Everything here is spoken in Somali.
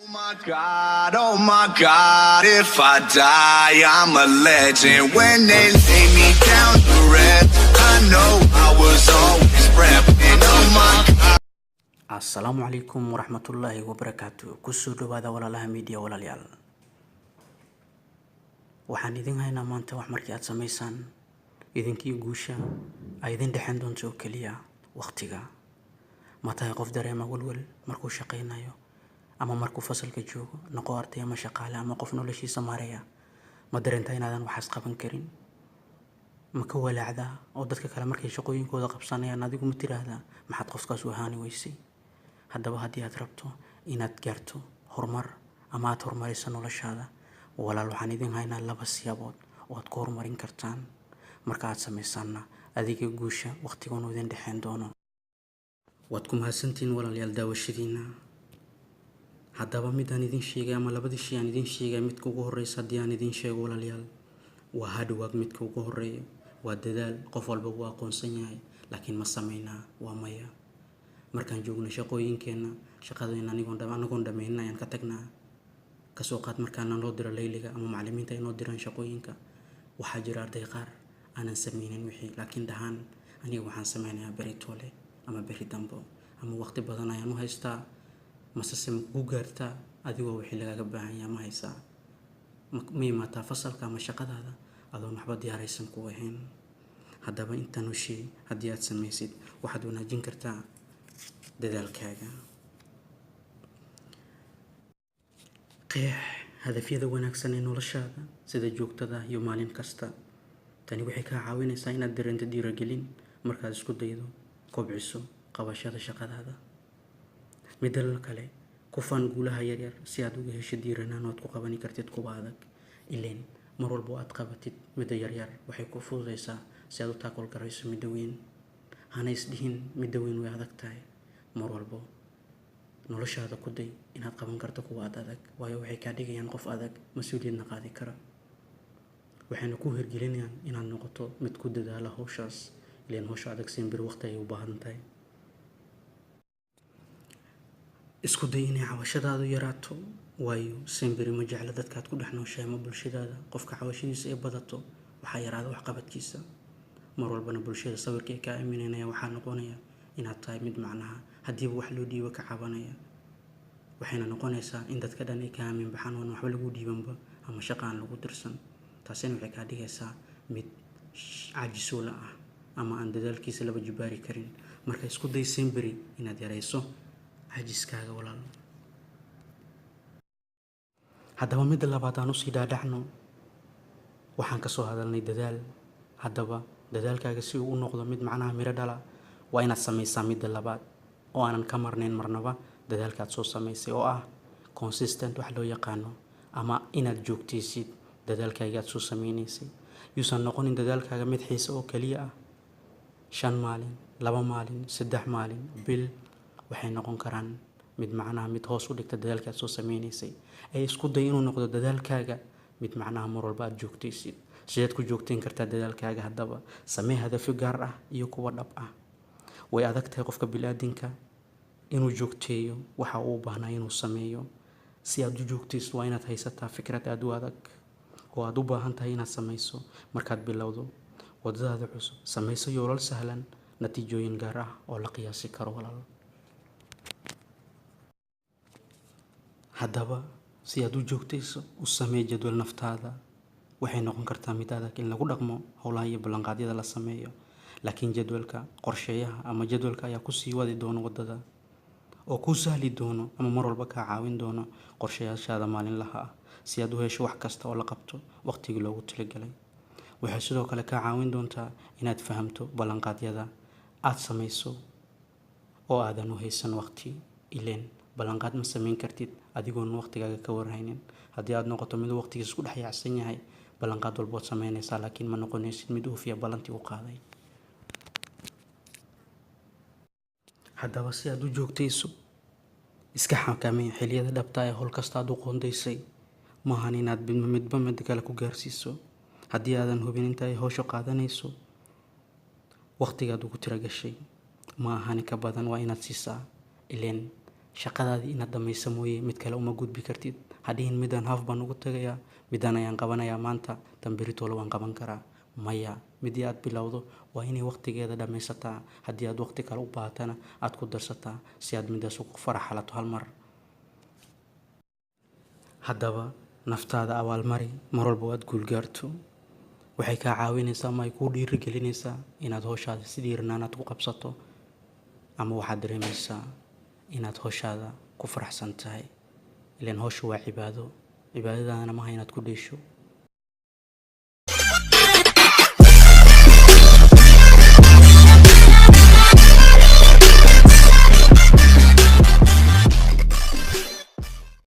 My God, oh my God, if I die, I'm a legend. When they lay me down to rest, I know I was always prepping. Oh my God. Asalaamu calaykum waraxmatullaahi wabarakaatu. Kusoo dhawaada Walaalaha Media. Walaalayaal, waxaan idin haynaa maanta wax markii aad samaysaan idinkii guusha ay idin dhexeen doonto oo keliya waqtiga. Ma tahay qof dareema walwal markuu shaqaynayo ama markuu fasalka joogo? Noqo arday ama shaqaale ama qof noloshiisa maareeya, ma dareentaa inaadan waxaas qaban karin? Ma ka walaacdaa oo dadka kale markay shaqooyinkooda qabsanayaan adigu ma tiraahdaa, "Maxaad qofkaas u ahaani weysay?" Haddaba haddii aad rabto inaad gaarto horumar ama aad horumariso noloshaada, walaal, waxaan idin haynaa laba siyaabood oo aad ku horumarin kartaan. Marka aad samaysaanna, adiga guusha waqtigoonu idin dhexeen doono. Waad ku mahadsantihiin, walaalayaal, daawashadiina. Haddaba midaan idin sheegay ama labadii shay aan idin sheegay, midka ugu horeysa haddii aan idin sheego, walaalayaal, waa hard work. Midka ugu horeeya waa dadaal. Qof walba wuu aqoonsan yahay, laakiin ma sameynaa? Waa maya. Markaan joogno shaqooyinkeenna, shaqadeena anagoon dhameynin ayaan ka tagnaa. Kasoo qaad markaana noo diro layliga ama macallimiinta ay noo diraan shaqooyinka, waxaa jira arday qaar aanan sameynin wixii, laakiin dhahaan, "Aniga waxaan sameynayaa beri toole ama beri dambo ama waqti badan ayaan u haystaa." Masese ma kugu gaartaa adigoo wixii lagaaga baahan yahay ma haysaa? Ma imaataa fasalka ama shaqadaada adoon waxba diyaaraysan ku ahayn? Haddaba intaan oo shay haddii aad samaysid, waxaad wanaajin kartaa dadaalkaaga. Qeex hadafyada wanaagsan ee noloshaada sida joogtada iyo maalin kasta. Tani waxay kaa caawinaysaa inaad dareento dhiirigelin markaad isku daydo kobciso qabashada shaqadaada. Midda kale, ku faan guulaha yaryar si aad uga hesho dhiiranaan oo aad ku qabani kartid kuwa adag. Ileen mar walba oo aad qabatid midda yaryar, waxay ku fududeysaa si aad u tackle garayso midda weyn. Hana isdhihin, "Midda weyn way adag tahay." Mar walbo noloshaada ku day inaad qaban karto kuwa aad adag, waayo waxay kaa dhigayaan qof adag, mas-uuliyadna qaadi kara, waxayna ku hirgelinayaan inaad noqoto mid ku dadaala hawshaas. Ileen hawsha adag simbir waqti ay u baahan tahay. Isku day inay cabashadaadu yaraato, waayo simbiri ma jecla dadkaad ku dhex nooshahay ama bulshadaada. Qofka cabashadiisa ay badato, waxaa yaraada waxqabadkiisa. Mar walbana bulshada sawirka ay kaa aaminanaya waxaa noqonaya inaad tahay mid macnaha haddiiba wax loo dhiibo ka cabanaya. Waxayna noqonaysaa in dadka dhan ay ka aamin baxaan oon waxba lagu dhiibanba ama shaqa aan lagu dirsan. Taasina waxay kaa dhigaysaa mid caajisoola ah ama aan dadaalkiisa laba jibaari karin. Marka isku day simbiri inaad yarayso caajiskaaga, walaal. Haddaba midda labaad aan usii dhaadhacno. Waxaan kasoo hadalnay dadaal. Haddaba dadaalkaaga si uu u noqdo mid macnaha miro dhala, waa inaad samaysaa midda labaad oo aanan ka marnayn marnaba dadaalkaad soo samaysay, oo ah consistent wax loo yaqaano, ama inaad joogtaysid dadaalkaaga aad soo sameynaysay. Yuusan noqonin dadaalkaaga mid xiise oo keliya ah. 5 maalin, 2 maalin, 3 maalin, bil waxay noqon karaan mid macnaha mid hoos u dhigta dadaalka aad soo sameynaysay. Ee isku day inuu noqdo dadaalkaaga mid macnaha mar walba aad joogtaysid. Sideed ku joogtayn kartaa dadaalkaaga? Haddaba samee hadafyo gaar ah iyo kuwa dhab ah. Way adag tahay qofka bini'aadinka inuu joogteeyo waxa uu u baahnaa inuu sameeyo. Si aad u joogtayso, waa inaad haysataa fikrad aada u adag oo aad u baahan tahay inaad samayso. Markaad bilowdo wadadaada cusub, samayso yoolal sahlan, natiijooyin gaar ah oo la qiyaasi karo, walaal. Haddaba si aad u joogtayso, u samee jadwal naftaada. Waxay noqon kartaa mid adag in lagu dhaqmo howlaha iyo ballanqaadyada la sameeyo, laakiin jadwalka qorsheeyaha ama jadwalka ayaa kusii wadi doono waddada oo kuu sahli doono ama mar walba kaa caawin doono qorshayaashaada maalinlaha ah, si aad u hesho wax kasta oo la qabto waqtigii loogu talagalay. Waxay sidoo kale kaa caawin doontaa inaad fahamto ballanqaadyada aad samayso oo aadan u haysan waqti. Ileen ballanqaad ma samayn kartid adigoon waqtigaaga ka warhaynin. Haddii aad noqoto mid waqtigiisa isku dhex yaacsan yahay, ballanqaad walbood samaynaysaa, laakiin ma noqonaysid mid oofiya ballantii u qaaday. Haddaba si aad u joogtayso, iska xakamee xilliyada dhabta ee howl kasta aad u qoondaysay. Maahan inaad midba mid kale ku gaarsiiso haddii aadan hubin inta ay howshu qaadanayso. Waqtigaad ugu tiragashay ma ahani ka badan waa inaad siisaa. Ileen Shaqadaadii inaad dhamayso mooye, mid kale uma gudbi kartid. Hadhihin midaan half baan ugu tagayaa, midaan ayaan qabanayaa maanta, tan beritoole waan qaban karaa. Maya, midii aad bilowdo waa inay waqtigeeda dhammaysataa. Haddii aad waqti kale u baahatana, aad ku darsataa si aad midaas ugu faraxalato hal mar. Haddaba naftaada abaalmari mar walba oo aad guulgaarto. Waxay kaa caawinaysaa ama ay kuu dhiirigelinaysaa inaad howshaada si dhiiranaan aad ku qabsato, ama waxaad dareemaysaa inaad howshaada ku faraxsan tahay. Ilaan howsha waa cibaado, cibaadadaadana maha inaad ku dheesho.